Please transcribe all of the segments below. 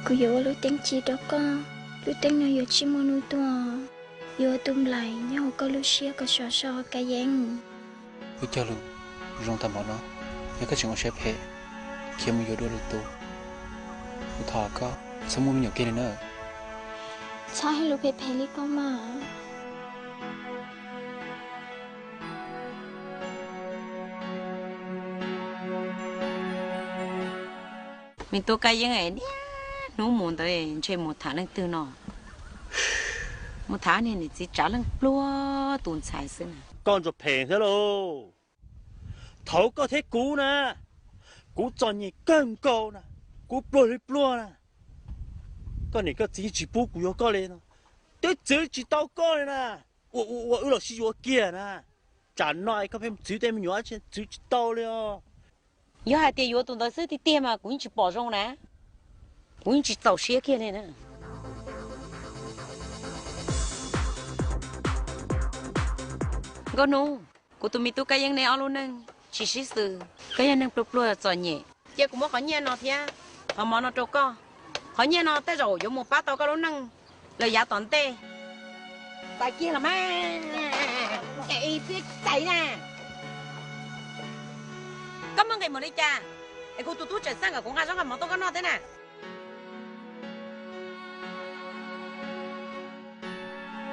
Kuv yuav ua lub teeb ci rau koj, lub teeb no yuav tsis muaj hnub tuag, yuav ua tus nplaim nyob hauv koj lub siab kom sov so Kab Yeeb. Kuv cog lus zoo tag npaum no, yog koj tseem ua siab phem, khiav mus yuav dua lwm tus, kuv thov koj txhob muaj me nyuam kiag li na. Txhob hais lus phem phem li ko mas. Me tub Kab Yeeb, niaj hnub mus ntawd ntshe mus tham leej twg no, mus tham niag niam txiv tsav leej pluag tus ntxhais xwb na. Koj ntsuas phem thiab lauj. Thaum koj thiab kuv na, kuv txom nyem kawg nkaus na, kuv pluag li pluag na, koj niam koj txiv tsis pub kuv yuav koj li no, twb txwv tsis tau koj li na. Ua ua ua wb los sib yuav kiag na, tsam no koj pheej txwv tej me nyuam, txwv tsis tau li os. Yog hais tias yuav tus ntawd xwb tiag tiag mas kuv yeej tsis pom zoo na, kuv yeej tsis txaus siab kiag li na. Nkauj Hnub, kuv tus me tub Kab Yeeb neb ob lub neej tsis sib xws, koj yog neeg pluag pluag txom nyem, cia kuv muab qhov nyiaj no thiab qhov mov no rau koj. Qhov nyiaj no tej zaum yuav mus pab tau koj lub neej lawm yav tom ntej. Txais kiag los mas, txais na. Koj muaj nqis mus li cas es kuv tus tub tseem xaj kom kuv nqa zaub nqa mov tuaj koj noj thiab na?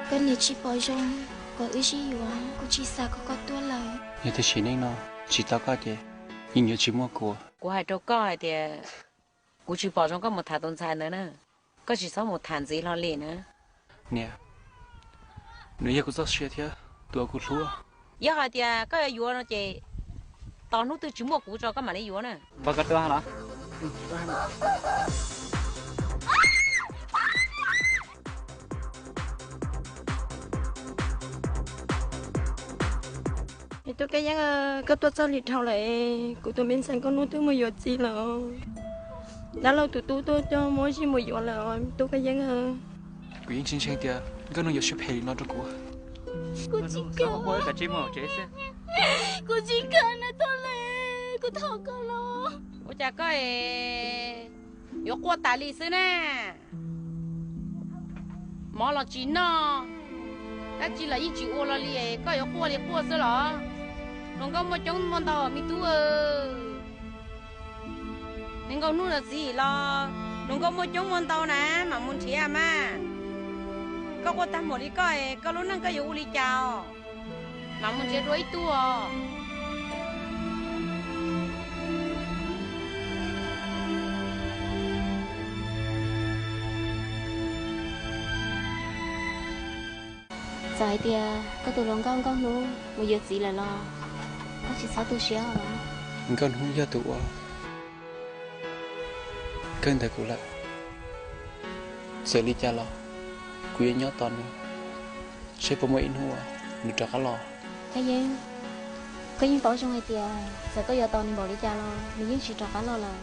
Koj niam tsis pom zoo kom wb sib yuav, kuv tsis xav kom koj tuag lawm. Yog tias sim neej no tsis tau koj ces yeej yuav tsis muaj kuv. Kuv hais rau koj hais tias kuv tsis pom zoo koj mus tham tus ntxhais ntawd na, koj tsis txhob mus tham ntxiv hlo li na. Niam, nws yog kuv txoj sia thiab tus uas kuv hlub. Yog hais tias koj yuav yuav no ces tos hnub twg tsis muaj kuv tso koj mam li yuav na. Npawg, koj tuaj los? Es tub Kab Yeeb, koj tuaj txog hli dhau lawm, kuv tus me ntxhais Nkauj Hnub twb mus yuav txiv lawm. Dab laug tus tub tuaj coj Muaj Zij mus yuav lawm os tub Kab Yeeb. Kuv yeej tsis ntseeg tias Nkauj Hnub yuav siab phem li no rau kuv. Kuv tsis kam, kuv tsis kam na Thoj Lis, kuv thov koj los. Ua cas koj yuav quaj tas li xwb na? Mov los tsis noj, dab tsi los yeej tsis ua los li, koj yuav quaj li quaj xwb los? Hluas nkauj muaj coob muaj ntau me tub. Nkauj Hnub los txiv los, hluas nkauj muaj coob muaj ntau na, mam mus nrhiav mas. Koj quaj tag npaum li koj, koj lub neej koj yuav ua li cas os? Mam mus nrhiav dua ib tug os. Txawm hais tias koj tus hluas nkauj Nkauj Hnub mus yuav txiv lawm los koj tsis txhob tu siab os. Nkauj Hnub yog tus uas kawg ntawm kuv lawm. Txawm li cas los kuv yuav nyob tos nws, seb puas muaj ib hnub uas nws rov qab los. Kab Yeeb, koj yeej paub zoo hais tias txawm koj yuav tos nws npaum li cas los nws yeej tsis rov qab los lawm.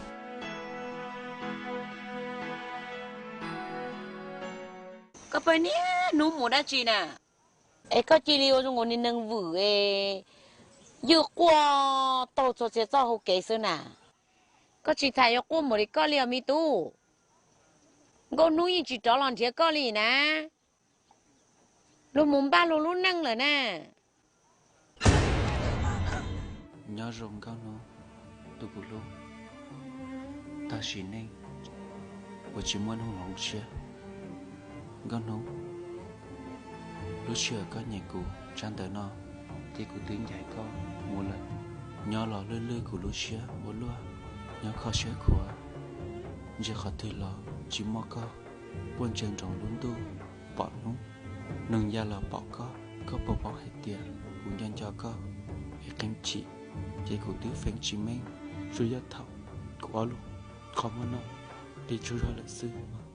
Koj pheej niaj hnub mus dab tsi na? Es koj cia li ua zoo nkaus niag neeg vwm es ywj quaj taug txhua txhia txoj hau kev xwb na. Koj tsis tham yuav quaj npaum li koj li os me tub. Nkauj Hnub yeej tsis rov los nrhiav koj li na. Luag mus npaj luag lub neej lawm na. Nyob zoo Nkauj Hnub, tus kuv hlub. Tag sim neej uas tsis muaj hnub hloov siab. Nkauj Hnub, lub sij hawm koj nyeem kuv tsab ntawv no, ces kuv twb ncaim koj mus lawm. Nyob los lwj lwj kuv lub siab ua luaj, nyob kho siab khuav, ntsia qhov twg los tsis muaj koj. Quaj ntsia nroos lub ntuj pom hnub, noog ya los pom koj. Koj puas paub hais tias kuv nco nco koj es qee chim, ces kuv twb feem tsis meej. Tsuas yog thaum kuv ob lub qhov muag no qis tsaug zog lawm xwb.